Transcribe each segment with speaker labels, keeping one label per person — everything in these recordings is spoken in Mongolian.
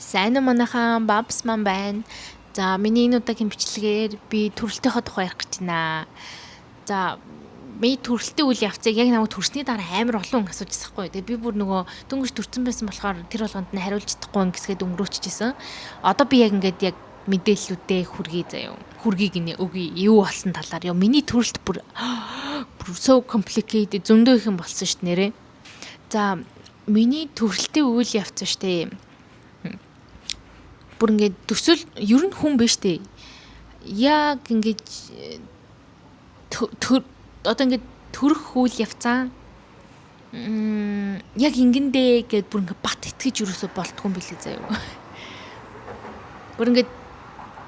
Speaker 1: Сайн уу, манайхан, Бабс маань байна. За, миний энэ удаагийн бичлэгээр би төрөлтийнхөө тухай ярих гэж байна. За, миний төрөлтийн үйл явцыг яг намайг төрсний дараа амар олон хүн асууж байсан хгүй. Тэгээ би бүр нөгөө дөнгөж төрсэн байсан болохоор тэр болгонд нь хариулж чадахгүй ингэсгээд өнгөрөөччихсэн. Одоо би яг ингээд яг мэдээллүүдээ хүргэе заяа. Хүргэе гинэ, өгье. Юу болсон талаар. Йоо, миний төрөлт бүр so complicated, зөндөө их юм болсон шүү дээ нэрээ. За, миний төрөлтийн үйл явц шүү дээ. Бүр ингээд төсөл ер нь хүн биш дээ. Яг ингээд төр одоо ингээд төрөх үйл явцаа яг ингэндээ гэд бүр ингээд бат итгэж юусоо болтгүй юм билээ заяа. Бүр ингээд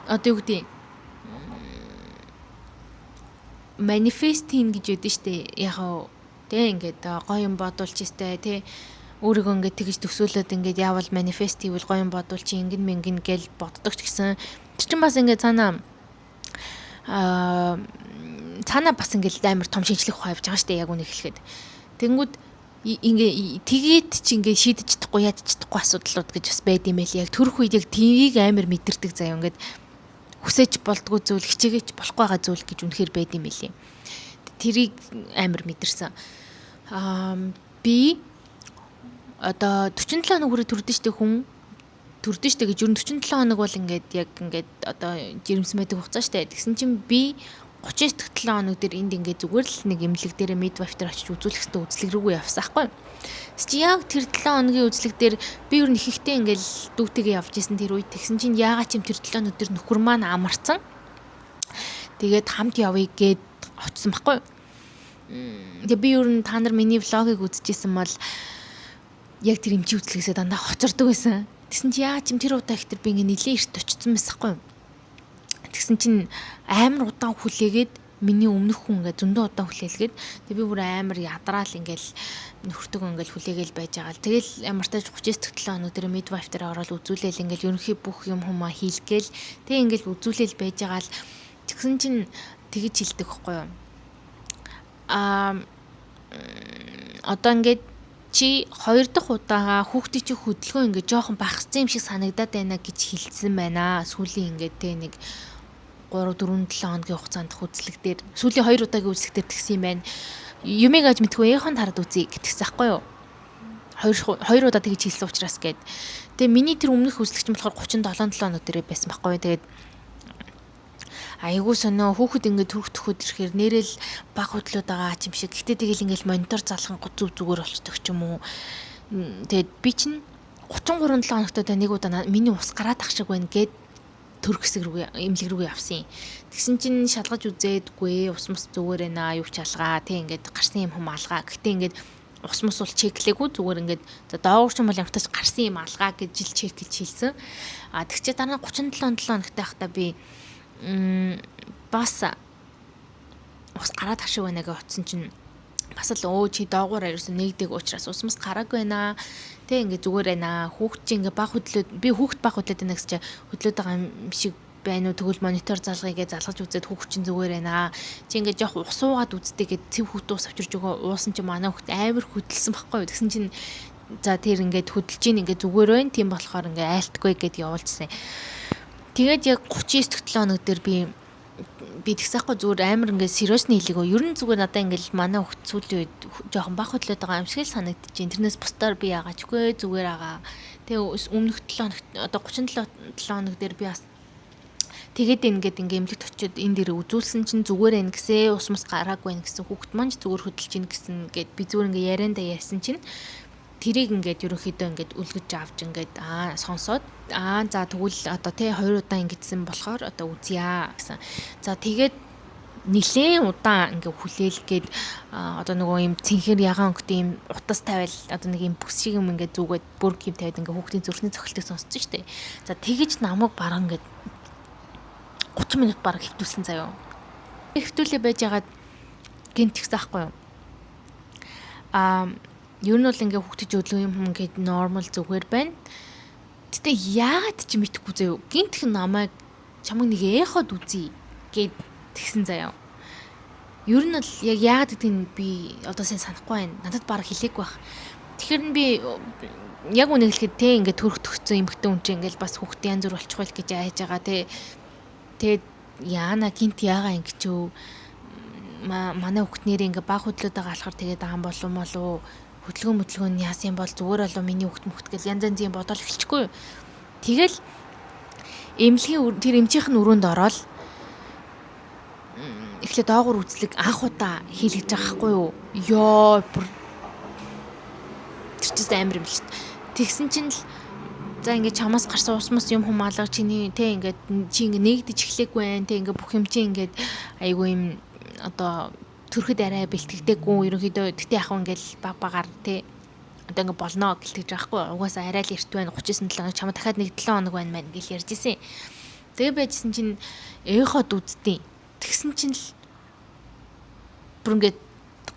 Speaker 1: одоо юу гэдэг, manifest хийн гэж ядсан штэ. Яг тэ ингээд гоё юм бодуулч өстэй тэ, өөрийгөө ингээд тэгж төсөөлөд, ингээд яавал manifest хийвэл гоё юм бодвол чи ингэн мингэн гэл боддог ч гэсэн тэр чинь бас ингээд цаанаа цаанаа бас ингээд амар том шинжлэх ухаан явж байгаа штэ, яг үнэ хэлэхэд. Тэнгүүд ингээ тэгээд чи ингээ шийдэж чадахгүй, яаж чадахгүй асуудлууд гэж бас байд юм байл. Яг төрөх үед яг тивийг амар мэдэрдэг заяа, ингээд хүсэж болдгоо зүйл, хичээгээч болохгүй байгаа зүйл гэж үнэхээр байд юм байлээ. Тэрийг амар мэдэрсэн. Би одоо 47 хоног хүрээ төрдөн штэ, хүн төрдөн штэ гэж, ер нь 47 хоног бол ингээд яг ингээд одоо жирэмсэн байдаг хугацаа штэ. Тэгсэн чинь би 39 дахь 7 хоног дээр энд ингээд зүгээр л нэг эмнэлэг дээр midwife дээр очиж үзүүлэх хэрэгтэй үзлэг рүүгээ явсан хгүй. Чи яг тэр 7 хоногийн үзлэг дээр би ер нь ихэнхдээ ингээд дүүтэйгээ явж исэн тэр үед. Тэгсэн чинь яагаад ч юм тэр 7 хоног дээр нөхөр маань амарцсан. Тэгээд хамт явъя гэд очсон байхгүй. Тэгээ би ер нь та нар миний vlog ыг үзчихсэн бол яг тэр эмчийн үзлэгээсээ дандаа хоцордог байсан. Тэгсэн чи яагаад ч юм тэр удаа их тэр би ингээ нилээн эрт очсон байсан хгүй. Тэгсэн чинь амар удаан хүлээгээд, миний өмнөх хүн ингээ зөндөө удаан хүлээлгээд, тэг би бүр амар ядраал ингээл нөхөртөгөө ингээл хүлээгээл байж байгаа л. Тэгэл ямар тач 39 7 хоног дээр midwife дээр ороод үзүүлээл, ингээл ерөнхий бүх юм хүмаа хийлгээл, тэг ингээл үзүүлээл байж байгаа л. Тэгсэн чинь тэгэж хэлдэг байхгүй юу? Аа, одоо ингээд чи хоёр дахь удаага хүүхдийн чи хөдөлгөөн ингээд жоохон багассан юм шиг санагдаад байна гэж хэлсэн байна. Сүүлийн ингээд те нэг 3 4 7 хоногийн хугацаанд үзлэг дээр, сүүлийн хоёр удаагийн үзлэг дээр тэгсэн юм байна. Юмыг аж мэдгүй эхонд хараад үзье гэтгсэн байхгүй юу? Хоёр хоёр удаа тэгж хэлсэн учраас гээд. Тэгээ миний тэр өмнөх үзлэг чинь болохоор 37 7 хоног дээр байсан байхгүй юу? Тэгээд айгуу сонио, хүүхэд ингээд төрөх төхөд ирэхээр нэрэл баг хөдлөөд байгаа юм шиг. Гэтэ тэгэл ингээд монитор залхан зүв зүгээр болчдөг ч юм уу. Тэгээд би чинь 33 7 хоногтой нэг удаа миний ус гараад ах шиг байна гэд төрөх хэсэг рүү, эмнэлэг рүүгээ явсан юм. Тэгсэн чинь шалгаж үзээдгүй, ус мус зүгээр байна, юу ч алгаа, тэг ингээд гарсан юм хүм алгаа. Гэтэ ингээд ус мус бол check лээгүй, зүгээр ингээд за доогуур ч юм бол ямар ч гарсан юм алгаа гэж жил check лж хэлсэн. А тэгчээ дараа нь 37 7 хоногтой байхдаа би бас ус гараад тах шиг байна гэж утсан чинь бас л өө чи доогуур ерөөсөн нэгдэг учраас ус мус гараагүй байна. Тэ ингээ зүгээр байна. Хүүхд чи ингээ баг хөдлөөд, би хүүхд баг хөдлөөд байна гэж чи хөдлөөд байгаа юм шиг байна уу, тэгвэл монитор залгая гэж залгаж үзээд хүүхд чинь зүгээр байна. Чи ингээ жоох ус уугаад үздэг гэд цэв хүүхд ус авчирч өгөө уусан чи манай хүүхд амар хөдөлсөн байхгүй юу. Тэгсэн чинь за тэр ингээд хөдөлж ийн, ингээ зүгээр байна. Тийм болохоор ингээ айлтгүй гэд явуулчихсан. Тэгээд яг 39 дэх 7 хоног дээр би тэгсэхгүй, зүгээр амар ингээд сериосны хэлээгөө. Ер нь зүгээр надаа ингээд манай хүүхд сүүлийн үед жоохон баг хөдлөөд байгаа юм шиг л санагдчихээн. Тэрнээс бусдаар би яагаачгүй зүгээр байгаа. Тэгээ өмнөх 7 хоногт, одоо 37 7 хоног дээр би бас тэгээд ингээд ингээ эмнэлэгт очиод энэ дээр үзүүлсэн чинь зүгээр энэ гэсээ, ус мус гараагүй байх гэсэн, хүүхд маань ч зүгээр хөдөлж ийн гэсэн гэд би зүгээр ингээ яриандаа ярьсан чинь тэрийг ингээд ерөнхийдөө ингээд үлгэж авч, ингээд аа сонсоод, аа за тэгвэл одоо тий хоёр удаа ингэдсэн болохоор одоо үзье гэсэн. За, тэгээд нилээн удаан ингээ хүлээлгээд, одоо нөгөө юм цэнхэр ягаан өнгөтэй юм утас тавиал, одоо нэг юм бүс шиг юм ингээ зүгээд бүрг юм тавиад ингээ хүүхдийн зүрхний цохилтыг сонссон шүү дээ. За, тэгэж намайг бараг ингээ 30 минут бараг хэвтүүлсэн заяо. Хэвтүүлээ байж хагаад гинт тэгсэн ахгүй юу? Аа, ер нь бол ингээ хүүхдэд өдлөө юм хүм ингээд normal зүгээр байна. Гэтэ яагаад ч мэдэхгүй заяо. Гинтх намайг чамаг нэг эход үзье гэд тэгсэн заяо. Ер нь бол яг яагаад гэдгийг би одоо сайн санахгүй байна. Надад баг хэлээгүй байх. Тэгэхээр нь би яг үнэ хэлэхэд те ингээд төрөх төгцсөн эмэгтэй хүн чинь ингээд бас хүүхдээ янз бүр болчих байл гэж айж байгаа те. Тэгээд яана гинт яага ингэж өө манай хүүхд нэр ингээ баг хөдлөөд байгаа болохоор тэгээд аам болов молов хөдөлгөөн хөдөлгөөн нь яасан юм бол зүгээр болов миний хүүхд мөхт гэл янз янзын бодол эхэлчихгүй. Тэгэл эмнэлгийн тэр эмчийнх нь өрөөнд ороод эхлээд доогуур үзлэг анх удаа хийлгэж байгаа хгүй юу? Йоо бүр тэр чинь амар юм л шүү. Тэгсэн чинь л за ингээд чамаас гарсан ус мус юм хүм алга чиний те ингээд чи ингээд нэгдэж эхлэегүй байх те ингээд бүх юм чи ингээд айгүй юм одоо төрөхөд арай бэлтгэдэггүй ерөнхийдөө тэгтээ яг ингээд баг багаар те одоо ингээд болно гэлтгэж байгаа хгүй угаасаа арай л эрт байна 39 7 хоног чамаа дахиад нэг 7 хоног байна мэн гэл ярьж исэн. Тэгээ байжсэн чинь эход үздیں۔ Тэгсэн чинь л бүр ингээд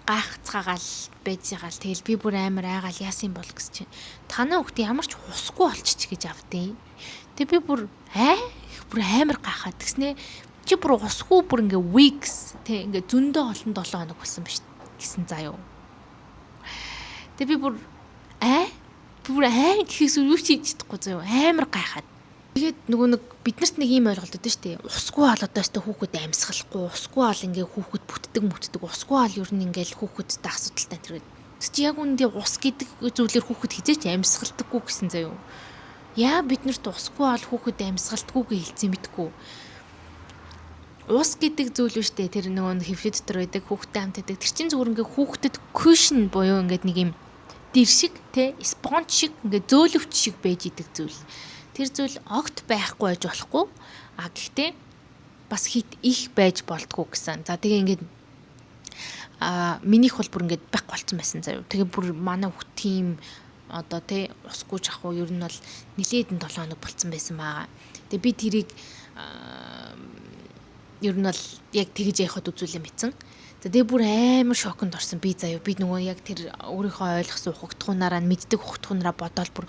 Speaker 1: гайхацгаагаал байж байгаа л тэгэл би бүр амар айгаал яасан бол гэсэн чинь танаа хүүхд ямар ч хусгүй болчих гэж авдیں۔ Тэг би бүр аа бүр амар гайхаад тэгснэ чи бүр усгүй бүр ингээ weeks тэ ингээ зөндөө олон 7 хоног болсон биш гэсэн заа юу. Тэг би бүр аа би бүр аа гэхээс юу ч хийж чадахгүй заа юу амар гайхаад. Тэгээд нөгөө нэг биднэрт нэг ийм ойлголт өгдөө шүү дээ. Усгүй бол одоо өстө хүүхэд амьсгалахгүй, усгүй бол ингээ хүүхэд бүтдэг мүтдэг, усгүй бол ер нь ингээл хүүхэдтэй асуудалтай тэр. Тэг чи яг үүндээ ус гэдэг зүйлээр хүүхэд хизээч амьсгалдаггүй гэсэн заяа. Яа биднэрт усгүй бол хүүхэд амьсгалдаггүй гэж хэлсэн мэдгүй. Ус гэдэг зүйл үү штэ тэр нөгөө хэвлэл дотор байдаг хүүхэдтэй хамт байдаг. Тэр чинь зүгээр ингээ хүүхдэд cushion буюу ингээд нэг юм дэр шиг те sponge шиг ингээ зөөлөвч шиг байж идэг зүйл. Тэр зүйл огт байхгүй байж болохгүй. А гэхдээ бас хит их байж болдгоо гэсэн. За тэгээ ингээд а минийх бол бүр ингээд байхгүй болцсон байсан заяа. Тэгээ бүр манай хүүхд тийм одоо тий усгүй жах уу ер нь бол нилээдэн 7 хоног болцсон байсан байгаа. Тэгээ би тэрийг ер нь бол яг тэгж яхад үзүүлэн мэдсэн. За тэгээ бүр амар шоконд орсон би заяа. Би нөгөө яг тэр өөрийнхөө ойлгосон ухагтхуунаараа мэддэг ухагтхуунаараа бодоол бүр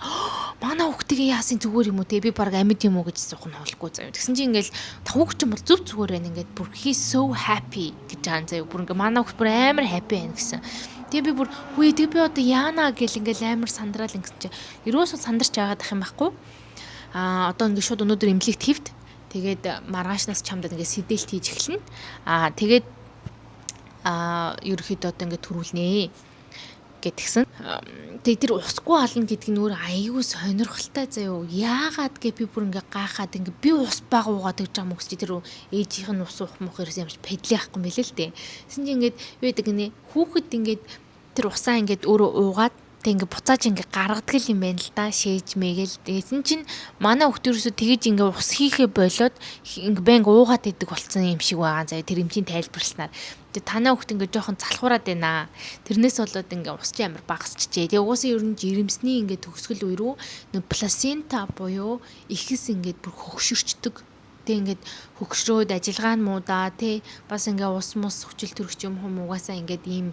Speaker 1: манай хүүхдийг яасан зүгээр юм уу те би баг амьд юм уу гэж суух нь хоолгүй заяа. Тэгсэн чинь ингээл хүүхд чинь бол зүв зүгээр байна ингээд бүр he so happy гэж байгаа заяа. Бүр ингээ манай хүүхд бүр амар happy байна гэсэн. Тэгээ би бүр хүй тэг би одоо яана гэл ингээл амар сандраал ингэсэн чинь ерөөсөө сандарч байгаад ах юм байхгүй. Аа одоо ингээ шууд өнөөдөр эмнэлэгт хэвт. Тэгээд маргаашнаас чамд ингээ сэдэлт хийж эхэлнэ. Аа тэгээд ерөөхдөө одоо ингээд төрүүлнэ гэтгсэн. Тэгээ тэр усгүй ална гэдэг нь өөр аягүй сонирхолтой заяо. Яагаад гэ би бүр ингээ гайхаад ингээ би ус баг уугаад гэж юм чи тэр ээжийнх нь ус уух муух ерөөс ямарч педли ахгүй юм билээ л дээ. Тэсэн чи ингээд юу гэдэг нэ хүүхэд ингээд тэр усаа ингээд өөрөө уугаад тэг ингээ буцааж ингээ гаргадаг юм байна л да шээж мэгээл. Тэгсэн чинь манай хүүхд ерөөсөө тэгэж ингээ ус хийхээ болоод ингээ бэнг уугаад идэг болсон юм шиг байгаа заяа тэр эмчийн тайлбарласнаар. Тэгээ танаа хүүхд ингээ жоохон залхуураад байна. Тэрнээс болоод ингээ ус чи амар багасчжээ. Тэгээ угаасаа ер нь жирэмсний ингээ төгсгөл үе рүү нэг плацента буюу ихэс ингээд бүр хөгшөрчдөг. Тэг ингээд хөгшрөөд ажиллагаа нь муудаа тий бас ингээ ус мус хүчил төрөгч юм хүм угаасаа ингээд ийм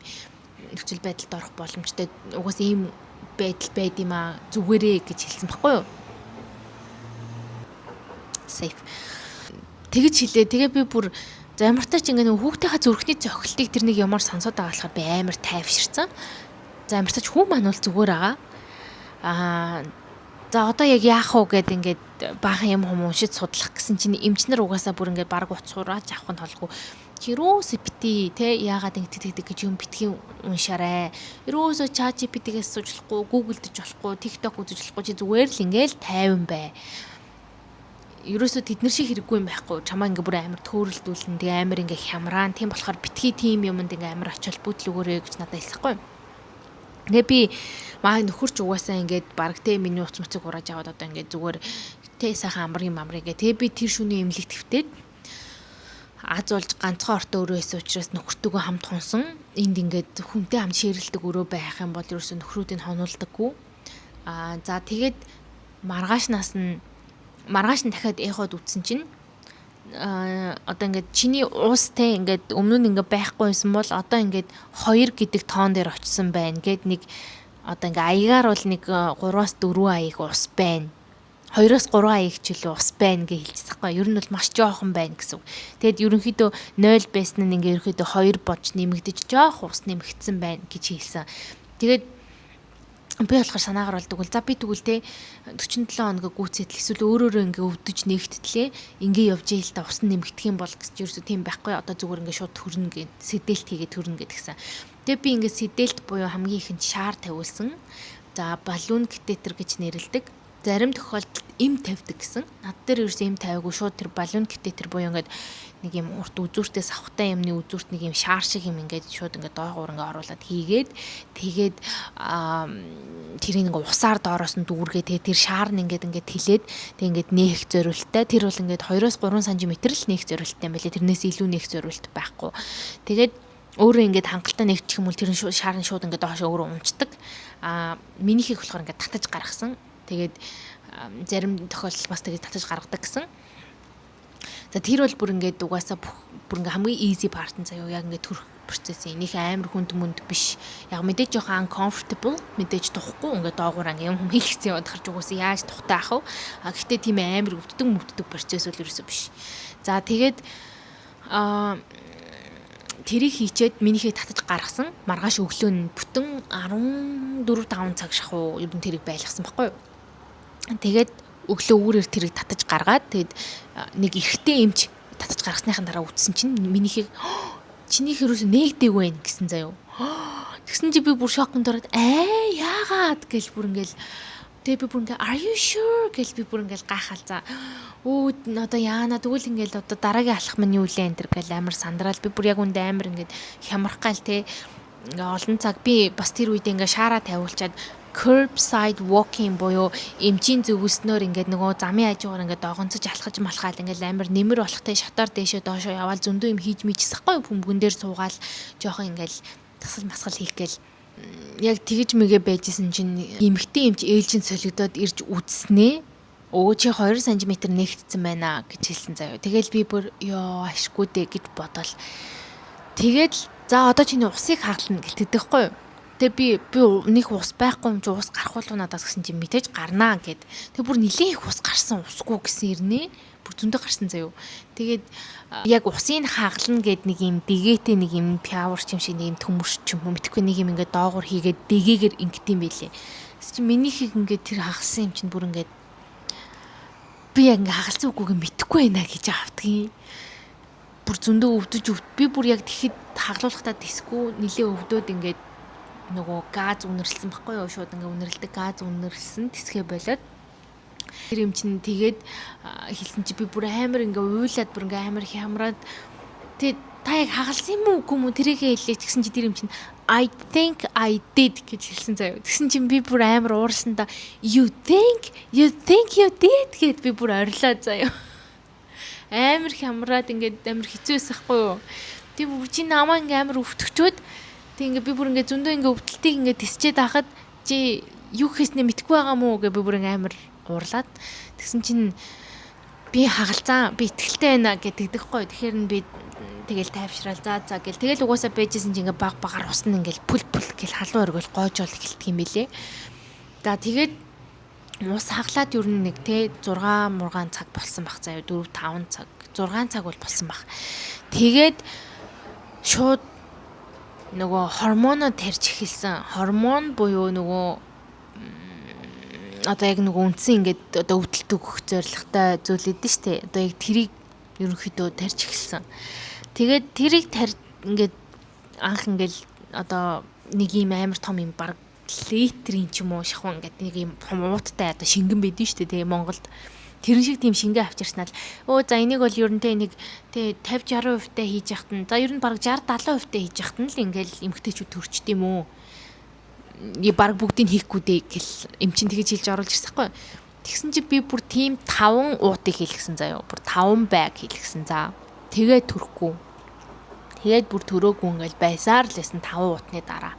Speaker 1: нөхцөл байдалд орох боломжтой. Угаасаа ийм байдал байд юм аа зүгээрээ гэж хэлсэн баггүй юу? Safe. Тэгэж хэлээ. Тэгээ би бүр за ямартай ч ингээ нэг хүүхдийнхаа зүрхний цохилтыг тэр нэг ямар сонсоод байгаа болохоор би амар тайвширсан. За ямартай ч хүн маань бол зүгээр байгаа. Аа за одоо яг яах вэ гэд ингээд баахан юм хүм уншиж судлах гэсэн чинь эмчнэр угаасаа бүр ингээд баг уцуураач авах нь толгүй. Ерөөсө бити те яагаад ингэ тэгдэг гэж юм битгий уншаарай. Ерөөсө ChatGPT-гээс сууж болохгүй, Google-дэж болохгүй, TikTok үзэж болохгүй чи зүгээр л ингээл тайван бай. Ерөөсө тэднэр шиг хэрэггүй юм байхгүй. Чамаа ингээ бүр амар төөрөлдүүлнэ. Тэгээ амар ингээ хямраан. Тийм болохоор битгий тийм юмд ингээ амар ач холбогдол өгөөрэй гэж надад хэлсэн байхгүй. Тэгээ би маа нөхөр ч угаасаа ингээд баг те миний уц муцыг хурааж аваад одоо ингээд зүгээр те сайхан амар юм амар ингээ. Тэгээ би тэр шүний эмнэлэгт хэвтээд аз болж ганцхан ортой өрөө байсан учраас нөхөртөөгөө хамт хунсан. Энд ингээд хүнтэй хамт ширэлдэг өрөө байх юм бол ерөөсөө нөхрүүдийг хонуулдаггүй. Аа за тэгээд маргаашнаас нь маргааш нь дахиад эход үтсэн чинь одоо ингээд чиний уус те ингээд өмнө нь ингээд байхгүй байсан бол одоо ингээд 2 гэдэг тоон дээр очсон байна гэд нэг одоо ингээ аягаар бол нэг 3-аас 4 аяг ус байна. 2-оос 3 аяг ч үлээ ус байна гэж хэлчихсэн байхгүй. Ер нь бол маш жоохон байна гэсэн үг. Тэгэд ерөнхийдөө 0 байсан нь ингээ ерөнхийдөө 2 бодж нэмэгдэж жоох ус нэмэгдсэн байна гэж хэлсэн. Тэгээд Би болохоор санаагаар болдог бол за би тэгвэл те 47 хоног гүйцэтгэл эсвэл өөрөөрөө ингээ өвдөж нэгттлээ, ингээ явж ийл та ус нэмэгдэх юм бол гэж ерөөсөө тийм байхгүй, одоо зүгээр ингээ шууд төрнө гэд, сэдээлт хийгээд төрнө гэдгсэн. Тэгээ би ингээ сэдээлт буюу хамгийн ихэнд шаар тавиулсан. За, balloon catheter гэж нэрлэдэг. Зарим тохиолдолд эм тавьдаг гэсэн. Над дээр ерөөсөө эм тавиагүй, шууд тэр balloon catheter буюу ингээд нэг юм урт үзүүртэй, савхтай юмны үзүүрт нэг юм шаар шиг юм ингээд шууд ингээд доогуур ингээд оруулаад хийгээд, тэгээд тэрийг ингээд усаар доороос нь дүүргээ, тэгээд тэр шаар нь ингээд ингээд тэлээд, тэгээд ингээд нээх зориулттай. Тэр бол ингээд 2-3 см л нээх зориулттай юм байлээ. Тэрнээс илүү нээх зориулт байхгүй. Тэгээд өөрөө ингээд хангалттай нэгчих юм бол тэр шаар нь шууд ингээд доош өөрөө унцдаг. А минийхийг болохоор ингээд татаж гаргасан. Тэгээд зарим тохиолдолд бас тэгээд татаж гаргадаг гэсэн. За, тэр бол бүр ингээд угаасаа бүр ингээ хамгийн easy part нь заяа, яг ингээд төрөх процессын нэг амар хүнд мүнд биш. Яг мэдээж жоохон uncomfortable, мэдээж тухгүй ингээд доогуур ингээ юм хийлгэсэн яваад харж угаасаа яаж тухтай ах вэ? А гэхдээ тийм амар өвддөг мөвддөг процесс бол ерөөсөө биш. За, тэгээд тэрийг хийчээд минийхээ татаж гаргасан. Маргааш өглөө нь бүтэн 14 5 цаг шахуу ер нь тэрийг байлгасан баггүй юу? Тэгээд өглөө үүрээр тэрийг татаж гаргаад, тэгээд нэг эрэгтэй эмч татаж гаргасныхаа дараа үтсэн чинь минийхийг "Чинийх ерөөсөө нээгдээгүй байх" гэсэн заяо. Тэгсэн чи би бүр шоконд ороод, "Аа, яагаад?" гэл бүр ингээл, тэгээ би бүр ингээ "Are you sure?" гэл би бүр ингээл гайхаал, за. Өө, одоо яана, тэгвэл ингээл одоо дараагийн алхам нь юу лээ энэ гэл амар сандраал, би бүр яг үндэ амар ингээд хямрах гал те. Ингээ олон цаг би бас тэр үед ингээ шаараа тавиулчаад curbside walking буюу эмчийн зөвлөснөөр ингээд нөгөө замын хажуугаар ингээд догонцож алхаж малхаал, ингээд амар нэмэр болохтой шатаар дээшээ доошоо яваал, зөндөө юм хийж мийжсэхгүй, бөмбөгөн дээр суугаал, жоохон ингээд тасал масгал хийх гээл яг тэгж мэгэ байжсэн чинь эмэгтэй эмч ээлжинд солигдоод ирж үзснээ "Өө, чи 2 см нээгдсэн байна" гэж хэлсэн заяа. Тэгэл би бүр ёо, ашгүй дээ гэж бодоол. Тэгээд "За, одоо чиний усыг хагална" гэлтэдэг байхгүй юу? Тэгээ би нэг ус байхгүй юм чи ус гарах болов надаас гэсэн чи мэдээж гарнаа гэд. Тэг бүр нилээн их ус гарсан, усгүй гэсэн ирнэ. Бүр зөндөө гарсан заяо. Тэгээд яг усыг хагална гэд нэг юм дэгээтэй, нэг юм пиавар ч юм шиг, нэг юм төмөрч юм уу мэдэхгүй, нэг юм ингээд доогуур хийгээд дэгээгээр ингэдэм юм байлээ. Тэгс чи минийхийг ингээд тэр хагалсан юм чинь бүр ингээд би яг ингээ хагалцсан үгүйг мэдэхгүй байна гэж автгийн, бүр зөндөө өвдөж, би бүр яг тэгэхэд хаглуулгахдаа тэсгүй нилээ өвдөөд, ингээд нөгөө газ үнэрлсэн баггүй юу, шууд ингээ үнэрлдэг газ үнэрлсэн, тэсгээ болоод тэр юм чинь тэгээд хэлсэн чи би бүр амар ингээ уйлаад, бүр ингээ амар хямраад, тэгээд "Та яг хагалсан юм уу, үгүй юм уу, тэрийгээ хэлээч" гэсэн чи тэр юм чинь "I think I did" гэж хэлсэн заяа. Тэгсэн чинь би бүр амар уурсандаа "You think, you think you did" гэд би бүр орилоо заяа. Амар хямраад ингээд амар хэцүү байсан хгүй юу. Тэг бүр чи намаа ингээ амар өвтгчөөд, тэг ингээ би бүр ингээ зөндөө ингээ өвдөлтийг ингээ тисчээд байхад чи юу хийснээ мэдэхгүй байгаа мó гэ би бүр ингээ амар уурлаад, тэгсэн чинь би хагалцаа, би итгэлтэй байна гэдэг хгүй. Тэгэхээр нь би тэгэл тайвшраал, за за гэл, тэгэл угаасаа байжсэн чинь ингээ баг багаар ус нь ингээл пүл пүл гэл халуун оргил гоожол эхэлдэг юм билэ. За, тэгээд ус хаглаад ер нь нэг те 6 мургаан цаг болсон бах заяа, 4 5 цаг, 6 цаг бол болсон бах. Тэгээд шууд нөгөө гормоноо тарьж эхэлсэн. Гормон буюу нөгөө одоо яг нөгөө үндсэн ингээд одоо өвдөлт өгөх зорилготой зүйл идэв штэ. Одоо яг тэрийг ерөнхийдөө тарьж эхэлсэн. Тэгээд тэрийг тарь ингээд анх ингээл одоо нэг юм амар том юм, баг литрийн ч юм уу шахуу ингээд нэг юм том ууттай одоо шингэн байдэн штэ тэгээ Монголд. Тэрэн шиг тийм шингэн авчирснаа л өө за, энийг бол ер нь те нэг те 50 60% тай хийж яхад нь, за, ер нь баг 60 70% тай хийж яхад нь л ингээл эмгтээчүүд төрчт юм уу, баг бүгдийг хийхгүй дээ гэл эмчин тэгэж хэлж оруулж ирсэн хгүй. Тэгсэн чи би бүр тийм 5 уутыг хийлгсэн заяо. Бүр 5 bag хийлгсэн за. Тэгээд төрөхгүй. Тэгээд бүр төрөөгүй, ингээл байсаар л байсан 5 уутны дараа.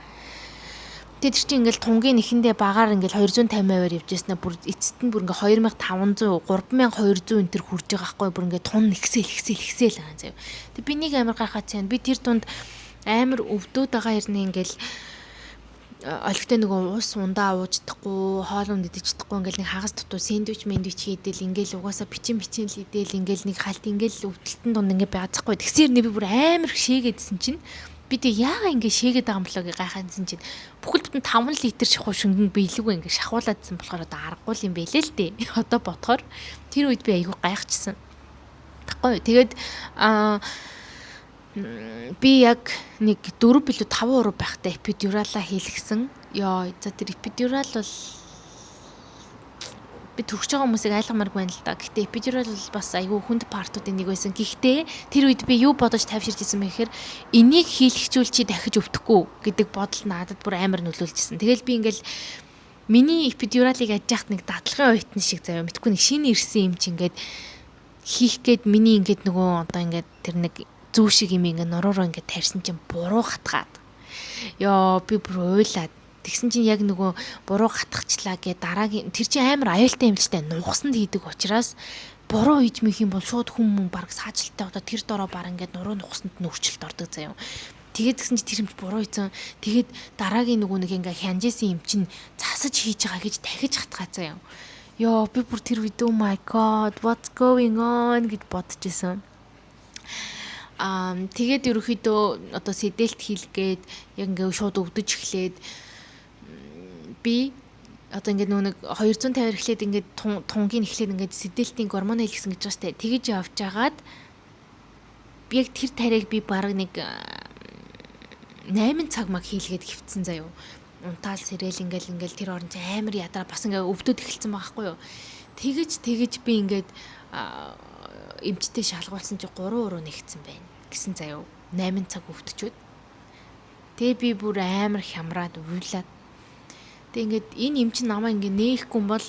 Speaker 1: Тэгээд тэр чинь ингээл тунгийн нэхэндээ багаар ингээл 250%-аар явж яснаа бүр эцэст нь бүр ингээ 2500, 3200 энэ төр хүрж байгаа хгүй, бүр ингээ тун нэгсэл ихсэл ихсэл байгаа заяа. Тэг би нэг амар гайхаад цаана би тэр дунд амар өвдөөд байгаа хэрнээ ингээл олигтой нөгөө ус ундаа ууж чадахгүй, хоол унд идэж чадахгүй, ингээл нэг хагас дутуу сэндвич мэндвич хийдэл, ингээл угаасаа бичин бичин л идэл, ингээл нэг халт ингээл өвдөлтөн дунд ингээ байгаацхгүй. Тэгсээр нэ би бүр амар их шээгээдсэн чинь Би тэг яага ингэ шээгээд байгаа юм болоо гэ гайхаансан чинь бүхэл бүтэн 5 литр шахуу шөнгөн биелүүг ингэ шахуулаадсан болохоор одоо аргагүй юм бэлээ л дээ. Одоо бодохоор тэр үед би айгүй гайхчихсан. Тэгэхгүй. Тэгээд би яг нэг 4 билүү 5 уруу байхдаа эпидуралаа хийлгсэн. Йоо, за тэр эпидурал бол би төрж байгаа хүмүүсийг айлгамааргүй байна л да. Гэхдээ эпидурал бол бас айгүй хүнд part уудын нэг байсан. Гэхдээ тэр үед би юу бодож тайвширч исэн бэ гэхээр энийг хийлгэчүүл чи дахиж өвдөхгүй гэдэг бодол надад бүр амар нөлөөлжсэн. Тэгэл би ингээл миний эпидуралыг ажиж яхад нэг дадлагын оюутан шиг заяа мэдгүй нэг шинэ ирсэн юм чи ингээд хийх гээд миний ингээд нөгөө одоо ингээд тэр нэг зүү шиг юм ингээд нуруу руу ингээд тарьсан чинь буруу хатгаад. Йоо, би бүр уйлаад. Тэгсэн чинь яг нөгөө буруу хатгахчлаа гэ дараагийн тэр чинь амар аюултай юм л та, нугасанд хийдэг учраас буруу хийж мэх юм бол шууд хүн мөн баг саажилттай одоо тэр дороо баг ингээд нуруу нугасанд нь өөрчлөлт ордог заяа. Тэгээд тэгсэн чинь тэр юмч буруу хийсэн. Тэгээд дараагийн нөгөө нэг ингээ хянжсэн юм чинь засаж хийж байгаа гэж дахиж хатгаа заяа. Йоо, би бүр тэр үед "Oh my God, what's going on" гэж бодож исэн. Тэгээд ерөнхийдөө одоо сэдэлт хийлгээд яг ингээ шууд өвдөж эхлээд би одоо ингээд нөгөө нэг 250 эхлээд ингээд тунгийн эхлээд ингээд сэдэлтийн гормон хэлсэн гэж байгаа штэ. Тэгэж явж агаад яг тэр тариаг би бараг нэг 8 цаг маг хийлгээд хөвцсөн заяо. Унтаал сэрэл ингээл ингээл тэр орон чи амар ядраа бас ингээ өвдөд эхэлсэн байгаа хгүй юу. Тэгэж тэгэж би ингээд эмчтэй шалгуулсан чи 3 уруу нэгцэн байна гэсэн заяо. 8 цаг өвдчөөд. Тэгээ би бүр амар хямраад уйлаад. Тэг ингээд энэ эмч намайг ингээ нээхгүй юм бол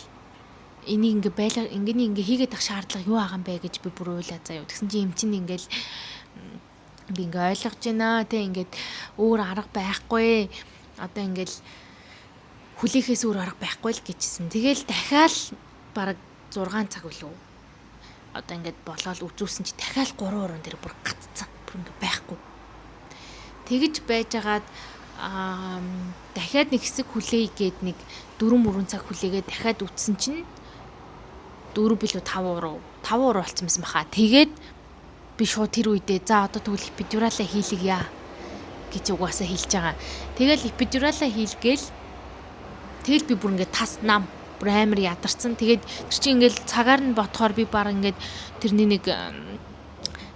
Speaker 1: энийг ингээ байлаа ингэний ингээ хийгээд ах шаардлага юу байгаа юм бэ гэж би бүр уйлаа заяа. Тэгсэн чинь эмч нь ингээл би ингээ ойлгож байна. Тэг ингээд өөр арга байхгүй. Одоо ингээл хүлээхээс өөр арга байхгүй л гэжсэн. Тэгэл дахиад бараг 6 цаг үлээ. Одоо ингээд болоод үзүүлсэн чи дахиад 3 уран дээр бүр гатцсан. Бүр ингээ байхгүй. Тэгэж байжгаад дахиад нэг хэсэг хүлээе гээд нэг 4 мөрөн цаг хүлээгээд дахиад үтсэн чинь 4 билүү 5 уруу 5 уруу болцсон байсан баха. Тэгээд би шууд тэр үедээ за одоо тэгвэл эпидуралаа хийлгье гэж угаасаа хэлж байгаа. Тэгэл эпидуралаа хийлгээл тэгэл би бүр ингээд тас нам бүр амар ядарсан. Тэгээд тэр чинь ингээл цагаар нь ботхоор би баг ингээд тэрний нэг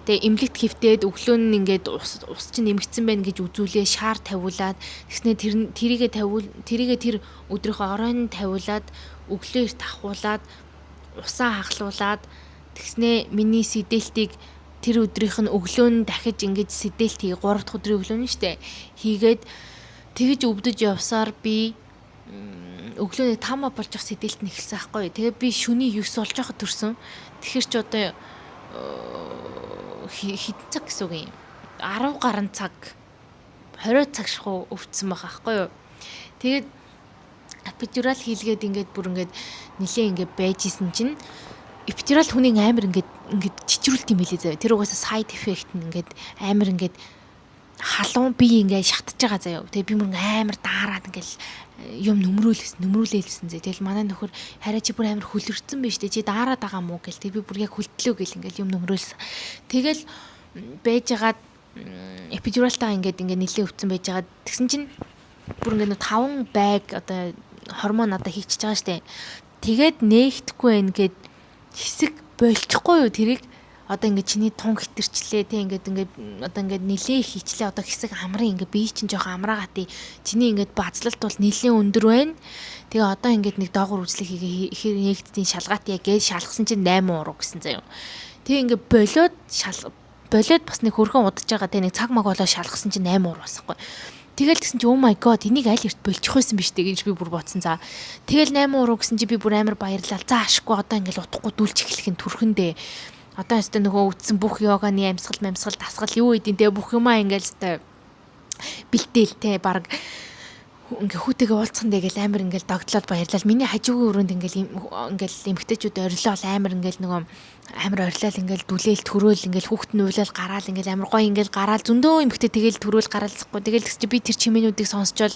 Speaker 1: тэгээ эмнэлэгт хэвтээд өглөө нь ингээд ус ус чинь нэмэгдсэн байна гэж үзүүлээ шаар тавиулаад тэгснэ тэр тэрийгэ тавиул тэрийгэ тэр өдрийнхөө оройн тавиулаад өглөө эрт авахуулаад усаа хаглуулад тэгснэ миний сэдэлтийг тэр өдрийнх нь өглөө нь дахиж ингэж сэдэлт хий 3 дахь өдрийн өглөө нь штэ хийгээд тэгэж өвдөж явсаар би өглөө 5 болж явах сэдэлт нь эхэлсэн байхгүй. Тэгээ би шөний 9 болж байхад төрсөн. Тэгэхээр чи одоо хэдэн цаг гэсэн үг юм? 10 гаруй цаг 20 цаг шахуу өвдсөн байгаа байхгүй юу. Тэгээд эпидурал хийлгээд ингээд бүр ингээд нилээ ингээд байж исэн чинь эпидурал хүнийг амар ингээд ингээд чичрүүлт юм билээ заяа. Тэр угаасаа side effect нь ингээд амар ингээд халуун би ингээд шатж байгаа заяа. Тэгээ би мөр амар даарад ингээд юм нөмрөөлсөн нөмрүүлээлсэн зэ. Тэгэл манай нөхөр хараа чи бүр амар хөлөрцөн байж тээ. Чи daarаад байгаа мó гэл. Тэг би бүр яг хөлтлөө гэл ингээд юм нөмрөөлсөн. Тэгэл байжгаад эпидуралтаа ингээд ингээд нилээ өвцөн байжгаад тэгсэн чинь бүр ингээд 5 байг одоо гормон надад хийчихэж байгаа штэ. Тэгээд нээхдэггүй байх гэд хэсэг болчихгүй юу тэрийг одоо ингээд чиний тун хитэрчлээ те ингээд ингээд одоо ингээд нилээ хийчлээ, одоо хэсэг амрын, ингээд бие чинь жоохон амраагаа тий, чиний ингээд базлалт бол нилээн өндөр байна. Тэгээ одоо ингээд нэг доогуур үзлэг хийгээ ихээр нэгдтийн шалгаат яа гэж шалгасан чинь 8 уруу гэсэн заяа. Тэгээ ингээд болоод шал болоод бас нэг хөрхөн удаж байгаа те нэг цаг маг болоо шалгасан чинь 8 уруу басахгүй. Тэгэл тэгсэн чи "Oh my God, энийг аль эрт болчих байсан биш үү" гэж би бүр бодсон. За тэгэл 8 уруу гэсэн чи би бүр амар баярлал. За ашгүй одоо ингээл утахгүй дүлж эхлэх нь түрхэндээ одоо өстө нөгөө үтсэн бүх йоганы амьсгал амьсгал дасгал юу гэдیں те бүх юмаа ингээл өстө бэлтээл те баг ингээ хүүтэйгээ уулзсан дээ гэл амар ингээл догтлоод баярлал. Миний хажуугийн өрөөнд ингээл ингээл эмгтээчүүд орилоол амар ингээл нөгөө амар орилол ингээл дүлээл төрөөл ингээл хүүхд нь уйлал гараал ингээл амар гоё ингээл гараал зөндөө эмгтээ тэгэл төрөөл гараалцахгүй. Тэгэл тэгс чи би тэр чимээнүүдийг сонсчоол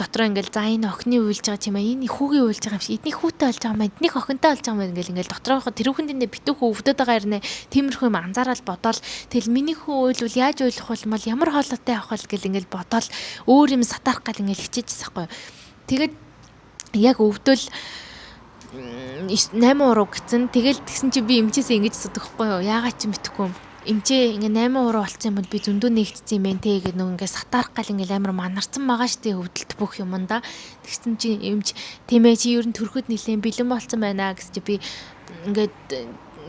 Speaker 1: Дотроо ингээл за энэ охины уйлж байгаа юм аа, энэ хүүгийн уйлж байгаа юм шиг, эдний хүүтэй болж байгаа юм аа, эднийх охинтой болж байгаа юм ингээл ингээл дотроохоо тэрүүхэн дэндээ битүү хүү өвдөд байгаа ирнэ. Тиймэрхүү юм анзаараад бодоол тэгэл миний хүү уйлвал яаж уйлах бол мал ямар хоолойтой явах бол гэл ингээл бодоол өөр юм сатаарах гал ингээл хичээжсэн байхгүй. Тэгээд яг өвдөл 8 уруу гэсэн. Тэгэл тэгсэн чи би эмчээсээ ингэж асуудаг хгүй юу? Яагаад ч мэдэхгүй. Эмчээ ингээ 8 уруу болцсон юм бол би зөндөө нэгтсэн юм байна те гэдэг нэг ингээ сатаарах гал ингээ амар манарсан байгаа штэ өвдөлт бүх юмдаа. Тэгсэн чи эмч тийм ээ чи ер нь төрөхөд нэлээд бэлэн болцсон байна гэсэн чи би ингээд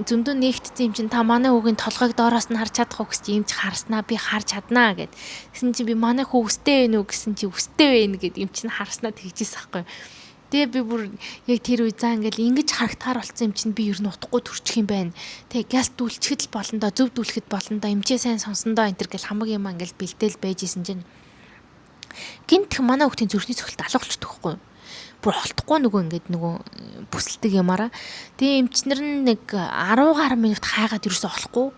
Speaker 1: зөндөө нэгтсэн юм чинь та манай хүүгийн толгойг доороос нь харж чадах уу гэсэн чи эмч харснаа би харж чаднаа гэд. Тэгсэн чи би манай хүү өстэй байна уу гэсэн чи өстэй байна гэд эмч нь харснаа тэгжээс ахгүй. Тэгээ би бүр яг тэр үе заа ингээл ингэж харагдахаар болцсон юм чинь би ер нь утгагүй төрчих юм байна. Тэгээ гяс дүүлчихэд л болно доо, зөв дүүлэхэд болно доо, эмчээ сайн сонсон доо энэ төр гэл хамаг юм ингээл бэлдээл байж исэн чинь гинтх манай хүүхдийн зүрхний цохилт алга болчихдог байхгүй юу? Бүр холтохгүй нөгөө ингээд нөгөө бүсэлдэг юмараа. Тэгээ эмчнэр нь нэг 10 гаруй минут хайгаад юусоо олохгүй.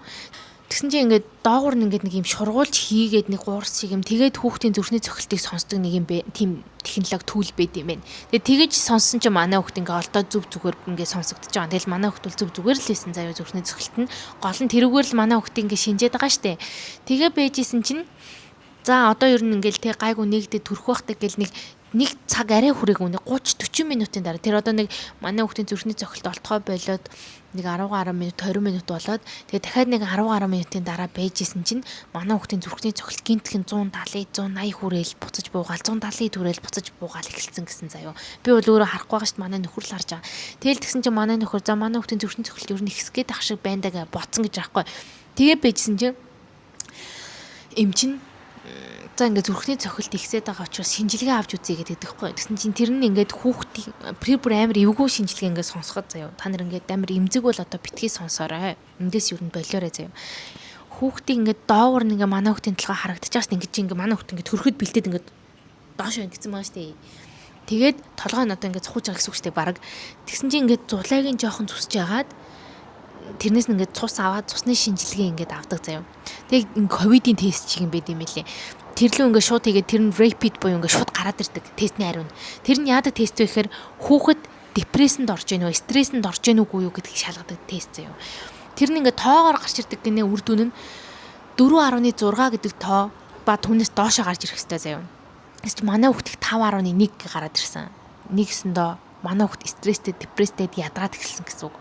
Speaker 1: Тэгсэн чинь ингээд доогуур нь ингээд нэг юм шургуулж хийгээд нэг гуурс шиг юм тэгээд хүүхдийн зүрхний цохилтыг сонсдог нэг юм бэ тийм технологи түүл байд юм байна. Тэгээд тэгэж сонссон чинь манай хүүхд ингээд олдоо зүв зүгээр ингээд сонсогдож байгаа. Тэгэл манай хүүхд бол зүв зүгээр л байсан заяа зүрхний цохилт нь. Гол нь тэрүүгээр л манай хүүхдийг ингээд шинжээд байгаа штэ. Тэгээ байжсэн чинь за одоо ер нь ингээд тэг гайгүй нэгдээ төрөх байхтай гэл нэг нэг цаг арай хүрээгүй нэг 30 40 минутын дараа тэр одоо нэг манай хүүхдийн зүрхний цохилт олтгой болоод нэг 10 гаруй минут 20 минут болоод тэгээ дахиад нэг 10 гаруй минутын дараа байжсэн чинь манай хүүхдийн зүрхний цохилт гинтхэн 170 180 хүрээл буцаж буугаал 170 хүрээл буцаж буугаал эхэлсэн гэсэн заяо. Би бол өөрөө харахгүй байгаа шүү дээ, манай нөхөр л харж байгаа. Тэгэл тэгсэн чинь манай нөхөр за манай хүүхдийн зүрхний цохилт ер нь ихсэх гээд ах шиг байна даа гэж бодсон гэж аахгүй. Тэгээ байжсэн чинь эмчин за ингээд зүрхний цохилт ихсээд байгаа учраас шинжилгээ авч үзье гэдэг байхгүй. Тэгсэн чинь тэр нь ингээд хүүхдийн тэр бүр амар эвгүй шинжилгээ ингээд сонсоход заяа. Та нар ингээд амар эмзэг бол одоо битгий сонсоорой. Эндээс юу н болоорой заяа. Хүүхдийг ингээд доогуур нь ингээд манай хүүхдийн толгой харагдчихаас ингээд чи ингээд манай хүүхд ингээд төрөхөд бэлдээд ингээд доош байна гэсэн маа штэ. Тэгээд толгой нь одоо ингээд цухаж байгаа гэсэн үг штэ баг. Тэгсэн чинь ингээд зулайгийн жоохон зүсэж яагаад тэрнээс нь ингээд цус аваад цусны шинжилгээ ингээд авдаг заяа. Тэгээ ковидын тест чиг юм байд юм лээ. Тэр лүү ингээд шууд хийгээд тэр нь rapid буюу ингээд шууд гараад ирдэг тестний хариу нь. Тэр нь яадаг тест вэ гэхээр хүүхэд депрессэнд орж ийн үү, стрессэнд орж ийн үгүй юу гэдгийг шалгадаг тест заяа. Тэр нь ингээд тоогоор гарч ирдэг гинэ, үр дүн нь 4.6 гэдэг тоо ба түүнээс доошоо гарч ирэх хэвээр заяа. Тэгс чи манай хүүхдийг 5.1 гараад ирсэн. Нэгсэндөө манай хүүхд стресстэй, депресстэй ядраад эхэлсэн гэсэн үг.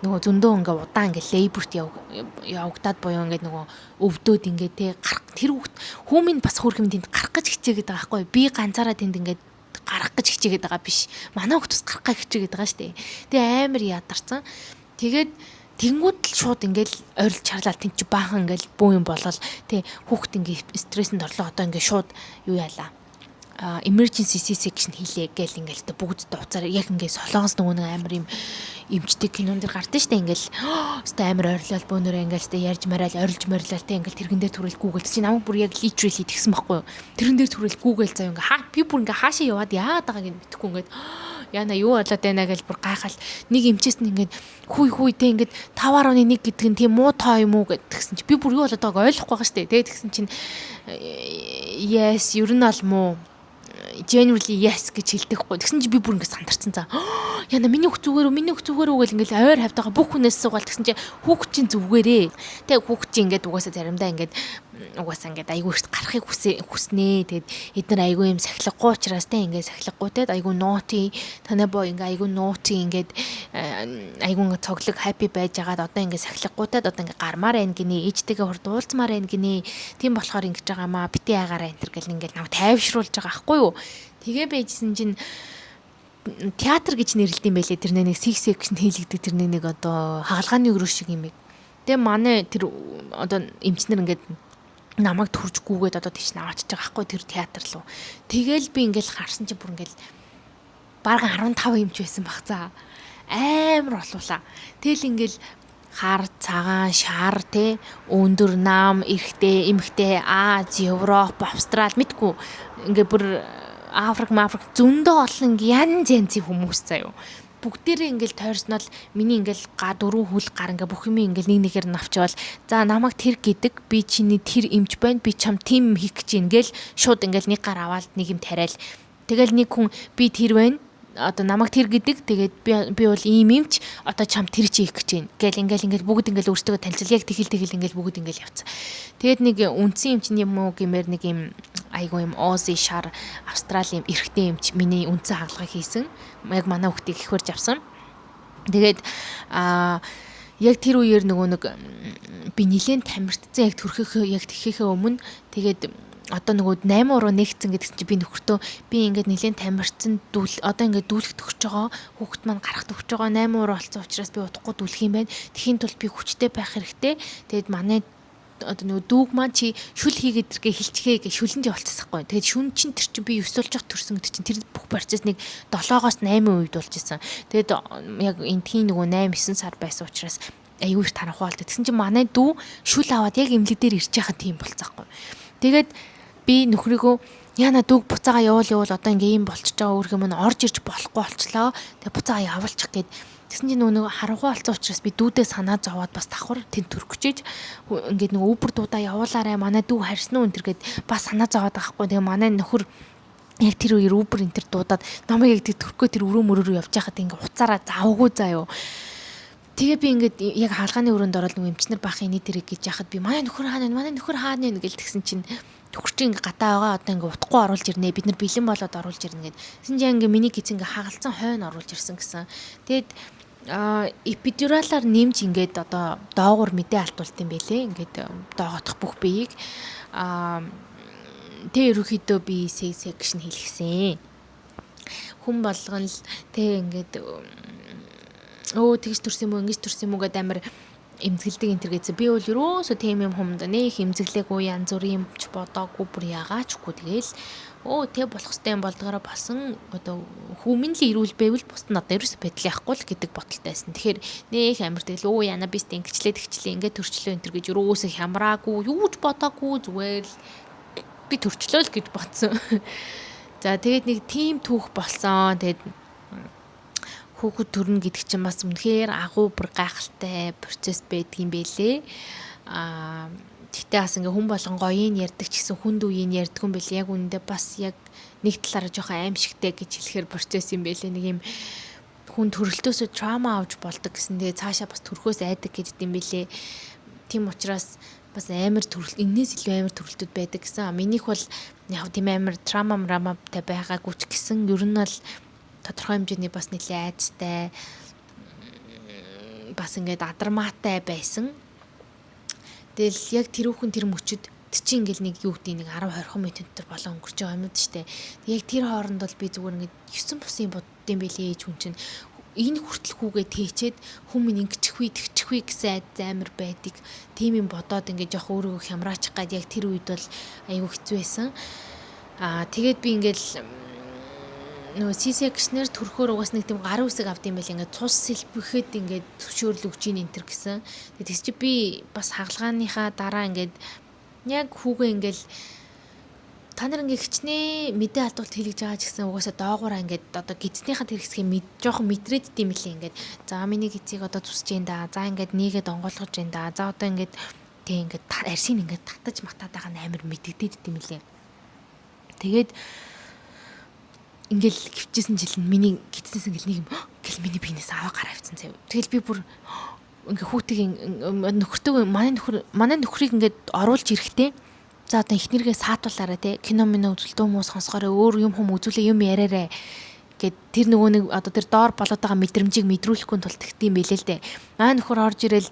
Speaker 1: Нөгөө зөндөө ингээ удаан ингээ labor т явагдаад буюу ингээ нөгөө өвдөөд ингээ те гарах тэр хүүхд хүмүүн бас хөөрхөм тэнд гарах гэж хичээгээд байгаа байхгүй, би ганцаараа тэнд ингээ гарах гэж хичээгээд байгаа биш, манай хүүхд бас гарах гэж хичээгээд байгаа шүү дээ. Тэгээ амар ядарсан. Тэгээд тэнгууд л шууд ингээл орилж чарлаа, тэнд чи баахан ингээл бүү юм болол тэ хүүхд ингээ стрессэнд орлоо, одоо ингээ шууд юу яалаа emergency C-section хийлээ гэл ингээл тэ бүгд дуцаар яг ингээ солонгос нөгөө нэг амар юм эмчтэй кинон дэр гардаг штэ, ингээл өстой амар орилол бөөнөрөө ингээл өстой ярьж мараал орилж морилол тэ ингээл тэргэн дээр түрэл гүүгэл чи намайг бүр яг literally тэгсэн байхгүй юу, тэрэн дээр түрэл гүүгэл заяа, ингээ хаа би бүр ингээ хаашаа яваад яагаад байгааг нь мэдэхгүй, ингээд яана юу болоод байна гэж бүр гайхал нэг эмчээс нь ингээд хүй хүй тэ ингээд 5.1 гэдэг нь тийм муу тоо юм уу гэдгсэн чи би бүр юу болоод байгааг ойлгохгүй байгаа штэ. Тэгээд тэгсэн чинь yes, ер нь бол муу, generally yes гэж хэлдэг хгүй. Тэгсэн чи би бүр ингэ сандарсан за. Яна миний хүүхд зүгээр үү? Миний хүүхд зүгээр үү гэл ингээл ойр хавтайгаа бүх хүнээс суугаал тэгсэн чи хүүхд чинь зүгээрээ. Тэг хүүхд чинь ингээд угаасаа заримдаа ингээд угаасаа ингээд айгүй ихт гарахыг хүснэ. Тэгэд эднэр айгүй юм сахилгагүй учраас те ингээд сахилгагүй те айгүй naughty танай боо ингээд айгүй naughty ингээд айгүй ингээд цоглог happy байж байгаад одоо ингээд сахилгагүй те одоо ингээд гармаар байна гинэ, ээжтэйгээ хурд уулзмаар байна гинэ. Тийм болохоор ингэж байгаа маа бити ягаараа энэ төр гэл ингээд намайг тайвшруулж байгаа ахгүй юу. Тэгээ байжсэн чинь театр гэж нэрлэдэг юм байлээ. Тэр нэг C-section хийлэгдэг тэр нэг одоо хагалгааны өрөө шиг юм. Тэгээ манай тэр одоо эмчнэр ингээд намайг төрж гүгээд одоо тийш наваачж байгаа байхгүй тэр театр руу. Тэгэл би ингээл харсан чи бүр ингээл бараг 15 эмч байсан баг за. Амар олуулаа. Тэгэл ингээл хар, цагаан, шар те өндөр нам, эрэгтэй, эмэгтэй, Аз, Европ, Австрал мэдгүй ингээ бүр Африк, Мафрик зөндөө олон ингээ янз янзын хүмүүс заяо. Бүгдээрээ ингээл тойрсноо л миний ингээл га дөрвөн хүл гар ингээ бүх юм ингээл нэг нэгээр навчвал за намайг тэр гэдэг, би чиний тэр эмч байна, би чам тим хийх гэж ингээл шууд ингээл нэг гар аваад нэг юм тариал. Тэгэл нэг хүн би тэр байна, одоо намайг тэр гэдэг. Тэгээд би бол ийм юмч, одоо чам тэр чи хийх гэж байна. Гэл ингээл ингээл бүгд ингээл өөртөө танилцал, яг тэгэл тэгэл ингээл бүгд ингээл явцсан. Тэгээд нэг үндсэн эмчний юм уу гэмээр нэг юм айгу юм Ози шар Австрали юм эрэгтэй эмч миний үндсэн хагалгаа хийсэн. Яг манай хүүхдийг их хөрж авсан. Тэгээд яг тэр үеэр нөгөө нэг би нилээн тамиртцсан, яг төрхөхөө, яг тэхээхээ өмнө. Тэгээд одоо нөгөө 8 уруу нэгцэн гэдгсэн чи би нөхөртөө би ингээд нэлээд тамирцсан, дүүл одоо ингээд дүүлэх төгсөж байгаа, хүүхэд маань гарах төгсөж байгаа, 8 уруу болсон учраас би удахгүй дүүлэх юм байна. Тэхийн тулд би хүчтэй байх хэрэгтэй. Тэгээд манай одоо нөгөө дүүг маань чи шүл хийгээд иргээ хилчгээ гэж шүлэнд явуулчихсан. Тэгээд шүн чин тэр чинь би 9 болж төрсөн гэдэг чинь тэр бүх процесс нэг 7-оос 8 үед болж исэн. Тэгээд яг энтхийн нөгөө 8 9 сар байсан учраас аюу их таранхуй болтой. Тэгсэн чинь манай дүү шүл аваад яг эмнэлэг дээр ирж байхад тийм болцсоохгүй. Тэгээд би нөхрийгөө яна дүүг буцаага явуул явуул, одоо ингээ ийм болчихж байгаа, өөр юм нь орж ирж болохгүй болчлоо. Тэгээ буцаага явуулчих гээд. Тэгсэн чинь нөгөө харанхуй болсон учраас би дүүдээ санаа зовоод бас давхар тэнд төрөх гэж ингээд нөгөө Uber дуудаа явуулаарай, манай дүү харьсан уу энэ төр гээд бас санаа зовоод байгаа хгүй. Тэгээ манай нөхөр яг тэр үеэр Uber энэ төр дуудаад намайг яг тэр төрхөө тэр өрөө мөрөө рүү явж байхад ингээ уцаараа завгүй заа юу. Тэгээ би ингээд яг хаалгааны өрөөнд ороод нөгөө эмчнэр баах энэ тэрэг гэж яхад би манай нөхөр хаана вэ? Манай нөхөр хаана вэ гэл тэгсэн чинь нөхөр чинь ингээ гадаа байгаа, одоо ингээ утгагүй оруулж ирнэ. Бид нар бэлэн болоод оруулж ирнэ гэд. Тэгсэн чинь ингээ миний гиз ингээ хагалцсан хойно оруулж ирсэн гэсэн. Тэгээд эпидуралаар нэмж ингээд одоо доогуур мэдээ алдуулт юм бэлээ. Ингээд доогоотох бүх биеийг тэг ерөнхийдөө би C-section хийлгэсэн. Хүн болгон л тэг ингээд өө тэгж төрсөн юм уу, ингэж төрсөн юм уу гэдээ амар эмзэгэлдэг энэ төр гэсэн. Би бол ерөөсөө тийм юм хүмд нэх эмзэглээгүй, янз бүрийн юм ч бодоогүй, бүр ягаачгүй, тэгэл өө тэг болох хэвтэй юм болдгороо болсон, одоо хүмүүн л ирүүл байвал бусд нь одоо ерөөсөө байдал яахгүй л гэдэг бодолтой байсан. Тэгэхээр нэх амар тэгэл өө яна би ингэчлээ тэгчлээ ингээд төрчлөө энэ төр гэж ерөөсөө хямраагүй, юу ч бодоогүй, зүгээр л би төрчлөө л гэж бодсон. За, тэгээд нэг тийм түүх болсон. Тэгээд хүүхэд төрнө гэдэг чинь бас үнэхээр агуу бүр гайхалтай процесс байдгийм бэлээ. Тэгтээ бас ингээ хүн болгон гоёын ярьдаг ч гэсэн хүнд үеийг ярьдаг юм бэлээ. Яг үнэндээ бас яг нэг талаараа жоохон аимшигтэй гэж хэлэхээр процесс юм бэлээ. Нэг юм хүн төрөлтөөсөө trauma авч болдог гэсэн. Тэгээ цаашаа бас төрхөөс айдаг гэдэг юм бэлээ. Тийм учраас бас амар төрөлт, энээс илүү амар төрөлтүүд байдаг гэсэн. Минийх бол яг тийм амар trauma мраматай байгаагүй ч гэсэн ер нь бол тодорхой хэмжээний бас нэлээд айдастай, бас ингээд адармаатай байсан. Тэгэл яг тэрүүхэн тэр мөчөд тэр чинь ингээл нэг юу гэдэг нэг 10 20 минут дотор болон өнгөрч байгаа юм шүү дээ. Яг тэр хооронд бол би зүгээр ингээд 9 бусын боддсон байлээ, ээж хүн чинь энэ хүртэл хүүгээ тээчээд хүн минь ингэчихвээ тэгчихвээ гэсэн айдас амар байдаг. Тийм юм бодоод ингээд жоох өөрийгөө хямраачих гад яг тэр үед бол айгүй хэцүү байсан. Тэгээд би ингээл нөгөө C-section-ээр төрөхөөр угаас нэг тийм гарын үсэг авд юм байл, ингээд цус сэлбэхэд ингээд зөвшөөрөл өгч ийн энэ төр гэсэн. Тэгээд чи би бас хагалгааныхаа дараа ингээд яг хүүгээ ингээл та нар ингээ хичнээн мэдээ алдуулт хийлгэж байгаа ч гэсэн угаасаа доогуураа ингээд одоо гидснийхаа тэр хэсгийг мэд жоохон мэдрээд дим лээ, ингээд за миний гидсийг одоо зүсэж гин да, за ингээд нийгээд онгойлгож гин да, за одоо ингээд тэг ингээд арсийг ингээд татаж матаад байгаа нь амар мэдэгдээд дим лээ. Тэгээд ингээл гівчээсэн жил нь миний гидснээс ингээл нэг юм гэл миний биенээс аваа гараа авцсан заяа. Тэгэл би бүр ингээ хүүтийг нөхөртөө, манай нөхөр, манай нөхрийг ингээд оруулж ирэхдээ за одоо эхнэргээ саатуулаарай те, кино минь үзэлтөө муу сонсгоорой, өөр юм хүм үзүүлээ, юм яриарай гэд тэр нөгөө нэг одоо тэр доор болоод байгаа мэдрэмжийг мэдрүүлэхгүй тулд тэгт юм бэлээ л дээ. Манай нөхөр орж ирэл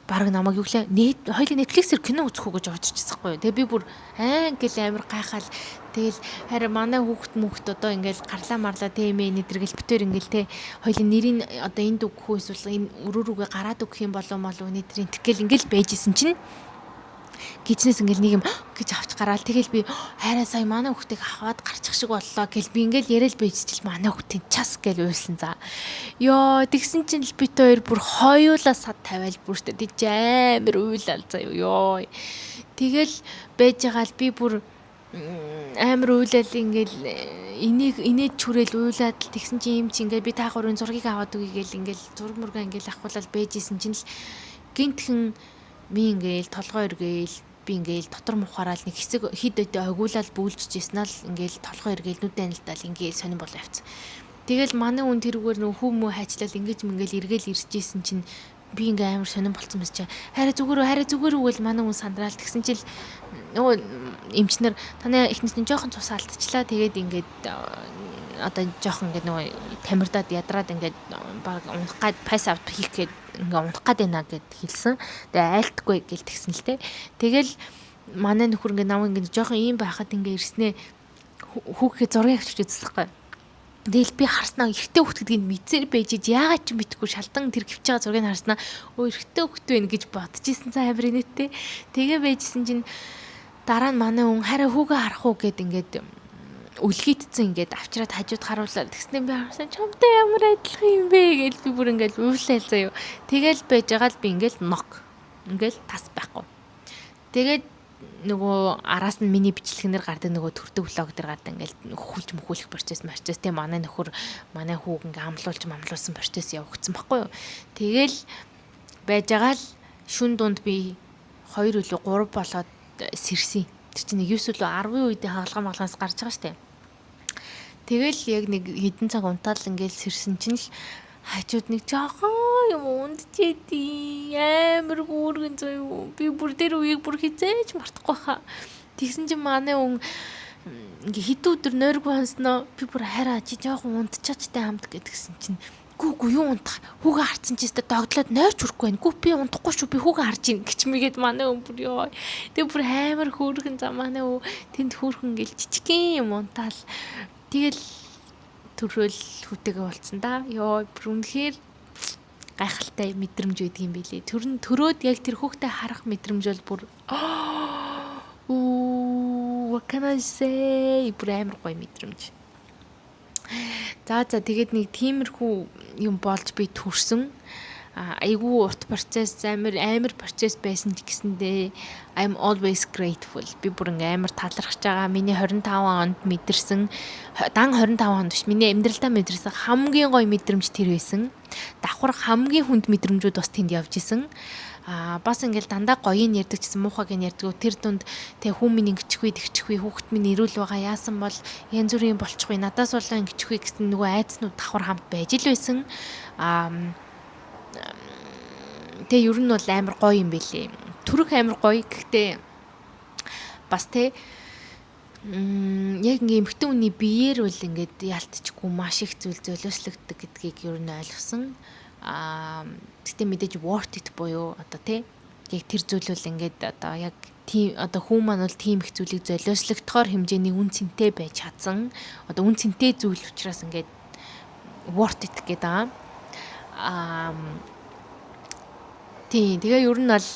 Speaker 1: баг намайг юу лээ нет хоёлын Netflix-ээр кино үзэх үү гэж орж ирчихсэн байхгүй. Тэгээ би бүр аа ингээл амар гайхаал, тэгэл харин манай хүүхэд мөхт одоо ингээл гарлаа марлаа тийм ээ нэдэргэл битэр ингээл те хоёлын нэрийг одоо энд өгөх үү, эсвэл энэ өрөө рүүгээ гараад өгөх юм болов молов нэдрийн тэгэл ингээл байжсэн чинь гидснээс ингээл нэг юм гэж авч гараал, тэгэл би хайраа сая манай хүүхдийг аваад гарчих шиг боллоо гэл би ингээл яриад байжчихэл манай хүүхдийн час гэл уйлсан за. Йоо, тэгсэн чинь л бит хоёр бүр хоёулаа сад тавиал бүр штэ тийч амар уйлал заяа. Ёо. Тэгэл байж байгаа л би бүр амар уйлал, ингээл энийг инээд чүрэл уйлаад л тэгсэн чинь юм чи ингээл би та гурвын зургийг аваад өгье гэл ингээл зураг мургаа ингээл авахулаад байжсэн чинь л гинтхэн би ингээл толгой эргээл Би ингээл дотор мухаараа л нэг хэсэг хид өдөө огиулаад бүүлжиж ирсэн л ингээл толгой эргээл, нүдэн анилдаал, ингээл сонин болоо явцсан. Тэгэл манай үн тэрүүгээр нөх хүмүү хайчлал ингэж мингээл эргээл ирж исэн чинь би ингээ амар сонин болцсон мэт чи хараа зүгээр үү, хараа зүгээр үү гэл манай хүн сандраал. Тэгсэн чил нөгөө эмчнэр таны эхнэр чинь жоохон цус алдчихлаа, тэгээд ингээд одоо жоохон ингээд нөгөө тамирдаад ядраад ингээд баг унах гад, pass out хийх гээд ингээ унах гад байна гэд хэлсэн. Тэгээ айлтгүй гэл тэгсэн л те. Тэгэл манай нөхөр ингээ намайг ингээ жоохон ийм байхад ингээ ирснээ хүүхээ зургийг авчиж үзсэн байхгүй. Тэгэл би харснаа эрэгтэй хүүхд гэдгийг мэдсээр байж, яагаад ч мэдэхгүй шалдан тэр гівч байгаа зургийг харснаа өө, эрэгтэй хүүхд байна гэж бодож исэн цаа амар инээдтэй. Тэгээ байжсэн чинь дараа нь манай хүн хараа хүүгээ харах уу гэд ингээд үлгийдсэн, ингээд авчираад хажууд харуулаад тэгснэ би харсан, чамтай ямар адилхан юм бэ гэж би бүр ингээд уурлаа заяа. Тэгэл байж байгаа л би ингээд нок ингээл тас байхгүй. Тэгээд нөгөө араас нь миний бичлэгнэр гардаг нөгөө төрдөг vlog дээр гардаг ингээл хөхүүлж мөхүүлэх процесс тийм, манай нөхөр манай хүүг ингээ амлуулж мамлуулсан процесс явагдсан байхгүй юу. Тэгэл байж байгаа л шүн дунд би 2 үлээ 3 болоод сэрсэн. Тэр чинь нэг 9 үлээ 10 үеийн хагалгаа магалгаас гарч байгаа штэ. Тэгэл яг нэг хэдэн цаг унтаал ингээл сэрсэн чинь л хажууд нэг жоохон юм унджээдий, амар гүүргэн заяа. Би бүр тэр үеийг бүр хизээж мартахгүй хаа. Тэгсэн чинь манай хүн ингээ хэдэн өдөр нойргүй ханснаа би бүр хараа чи жоохон унтчихчтай хамт гэдгсэн чинь гүү гүү, юу унтах, хүүгээ харцсан чи өстө догдлоод нойрч хүрэхгүй байна. Гүү, би унтахгүй шүү, би хүүгээ харж ийн гэж мэгээд манай хүн бүр ёо. Тэг бүр амар хөөрхөн за манай хүү тэнд хөөрхөн гэл жижигхэн юм унтаал. Тэгэл төрөөл хүүтэйгээ болцсон да. Ёо, бүр үнэхээр гайхалтай мэдрэмж байдаг юм билий. Тэр нь төрөөд яг тэр хүүхдээ харах мэдрэмж бол бүр уу, what can I say, бүр амар гоё мэдрэмж. За, тэгээд нэг тиймэрхүү юм болж би төрсөн. Айгүй урт процесс, амар амар процесс байсан ч гэсэндээ I'm always grateful. Би бүр ингээ амар талархаж байгаа. Миний 25 онд мэдэрсэн, дан 25 онд биш, миний амьдралдаа мэдэрсэн хамгийн гоё мэдрэмж тэр байсан. Давхар хамгийн хүнд мэдрэмжүүд бас тэнд явж исэн. Бас ингээл дандаа гоёыг ярьдаг чсэн, муухайг нь ярьдаг. Тэр дунд тэг хүн минь ингэчихвээ, тэгчихвээ, хүүхэд минь эрүүл байгаа, яасан бол янз бүрийн болчихвээ, надаас болоо ингэчихвээ гэсэн нөгөө айдснууд давхар хамт байж л байсан. Тэгээ ер нь бол амар гоё юм бэлээ. Төрөх амар гоё. Гэхдээ бас те яг ингээ эмэгтэй хүний биеэр бол ингээд яалтчгүй маш их зүйл золиослогддог гэдгийг ер нь ойлгосон. Гэхдээ мэдээж worth it буюу одоо те яг тэр зүйл бол ингээд одоо яг тийм одоо хүн маань бол тийм их зүйлийг золиослогдохоор хэмжээний үн цэнтэй байж чадсан. Одоо үн цэнтэй зүйл учраас ингээд worth it гэдэг байгаа. Тийм, тэгээ ер нь бол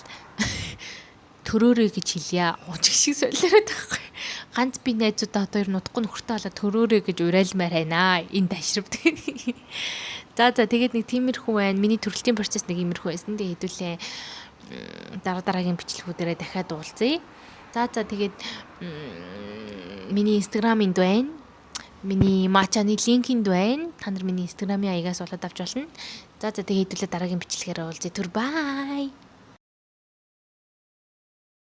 Speaker 1: төрөөрэй гэж хэлье. Уучиг шиг солиороод байхгүй. Ганц би найзуудаа одоо ер нь удахгүй нөхөртэй болоо төрөөрэй гэж уриалмаар байна. Энэ даширвд. За, тэгээд нэг тиймэрхүү байна. Миний төрөлтийн процесс нэг иймэрхүү байсан. Тэгээ хэдүүлээ дараа дараагийн бичлэгүүдээрээ дахиад уулзъя. За, тэгээд миний Instagram энд байна. Миний матчаны link энд байна. Та нар миний Instagram-ын хаягаас болоод авч болно. За, тэгээ хэдүүлээ дараагийн бичлэгээр уулзъя. Түр bye.